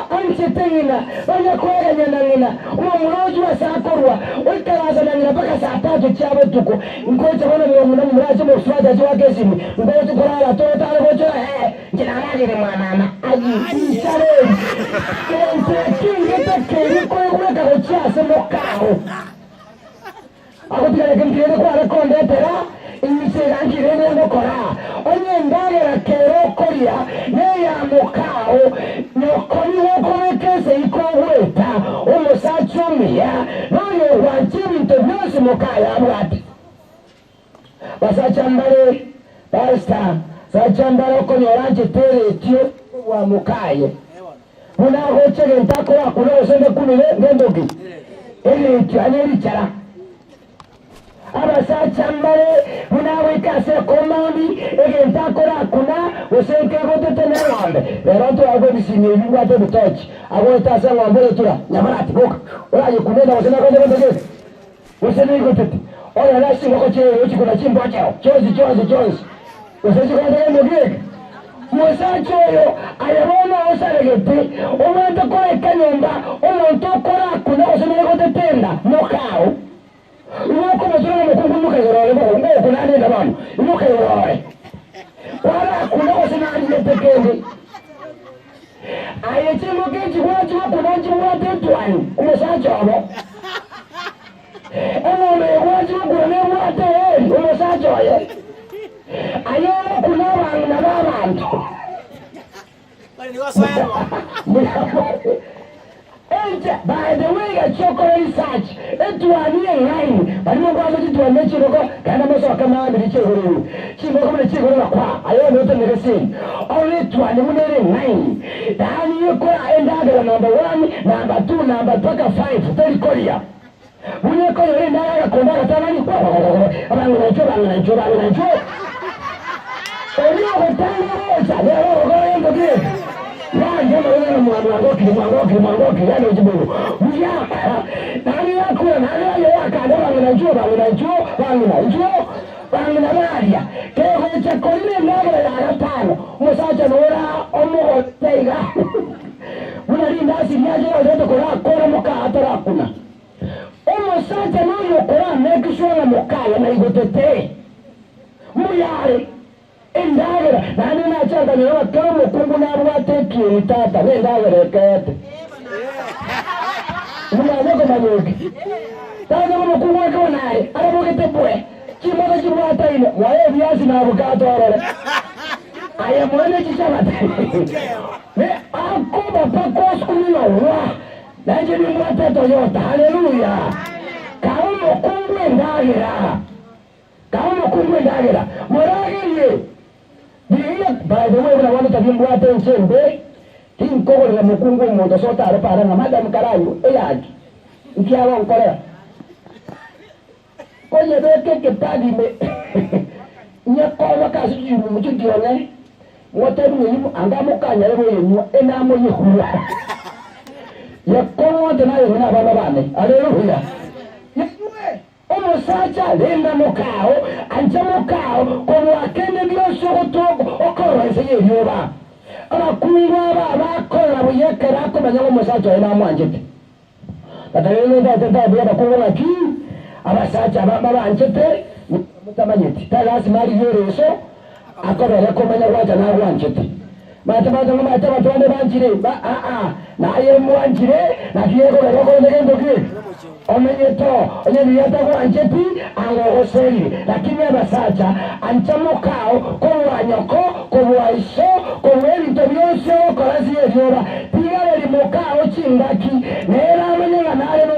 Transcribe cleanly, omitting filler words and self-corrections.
Anchete ng'ina, banya koegania na ng'ina, omomura oyio ase akorwa, oikaransa na ng'ina mpaka saa tatu chia botuko. Nkocha bono momura momura ase omosubati ase goaka esimi, ngocha korara toro tare gocha ora ee, inche nararire mwa mama. Ayii, Isareli, gento eki ngete keria koigweka gochia ase mokao. Agotiga reke ntirende kware kondetera inche iga nkirende ngokora. Onye endagera kere okoria neya mokao, nyoko nigo okobeka eseiko ogweta omosacha omuya, noyo ogwancha ebinto bionsi mokaye abwate. Basacha mbare, Pastor, sacha mbare okonyora anchete eretio kobua mokaye. Buna agocha egento akorakuna gose ndekunire ngento ki? Eretio anye richara. Abasacha mbare buna agoika ase ekomaundi egento akorakuna gose nkegotete neng'ombe. Rero ntware ebisimio ebi bibwate ebitochi. Agoeta ase eng'ombe oyetura, nyabarati boka. Orayekune enda gose nekonde gento geke. Gose neigotete, onyore ase chingoko chiaye ochikuna chimbocheo chionsi chionsi chionsi, gose chikonde gento geke. Mosacha oyo aye bono osaregete, obwate koreka nyomba, omonto okorakuna gose neigotete enda, mokao. Igo okomotura nomokungu imoka igoro ore bogo, ngokuna enda bono, imoka igoro ore. Kwarakuna gose nariete kende. Aye chingoko echi gwachia gokuna nchibwate etwani, omosacha obo. Eng'ombe eye gwachia gokuna nebwate eeri, omosacha oye. Aye ogokuna abang'ina b'abanto. Enche, by the way gachia okore research, etwani eng'aini, baria mobwate chitwani ne chingoko, genda mosoke maambia riche igoro ime. Chingoko buna chiigoro kwa, aye bono otenene geseni. Orore etwani buna ere eng'aini. Yaani ekora endagera number one, number two, number mpaka five, teri koria. Buna ekonyora endagera agakonda agatang'ani, kwa kwa kwa kwa kwa, abang'ina inchuo, abang'ina inchuo, abang'ina inchuo. Oria ogotanga gocha, nere ogokora gento ki? Yancha amang'ana ng'a mwangokire, mwangokire, mwangokire, yaani ochibugu. Buya, naende yakura, naende yaye yakanda abang'ina inchuo, abang'ina inchuo, bang'ina inchuo, bang'ina baria. Kegocha korina endagera ya gatano, omosacha nora omogorete iga. Buna rindasi riacha riagochete korakora moka atarakuna. Omosacha noyo okoramekiswa ng'a mokaye naigotete. Mbuya are endagera, naende nache akanyora ng'a kera omokungu nabwate ekieni tata nendagera ekeete. Monyare komanya eke? Tata bw'omokungu ekero nare arabogete bwe chimoto chibwataine, moe ebiasi na avocado orore. Aye moe ne chichabati. Ne akoba paka osukume ng'a wa, nainche nimbwate Toyota. Haleluya! Kae omokungu endagera. Kae omokungu endagera, moragerie. Rigiya, by the way, buna bono tabia mbwate ense embe, tinkogorera mokungu omonto ase otare para ng'a madam karanywe eyaki, nki agonkorera? Konyebeka ekepadi ime, nyekoboke ase chirumu chitione, ngotebi ng'a eyio anga mokanyare boyenywa, enamoyekura. Yekong'ote naye ng'ina abana bane. Haleluya! Yenywe. Omosacha, renda mokao, ancha mokao kobua kende gionsi ogotoka okorora inse y'erioba. Abakungu aba abakorora buya ekero akomanya ng'a omosacha oye namwanchete. Tata rende ntaete ntae abakungu ng'aki abasacha aba mbabanchete nigo motamanyeti. Tari lasima arigie ereso akobere komanya gwancha nagwanchete. Maete maete ng'a maete abanto bande banchire ba aa naye mwanchire naki gekogera okorende gento ki? Omenyete oo onye riria atagwancheti anga ogoserire. Lakini abasacha ancha mokao kobua nyoko kobua iso kobua ebinto bionsi ogokora ase erioba tigareri mokao chingaki nere amanye ng'a nare.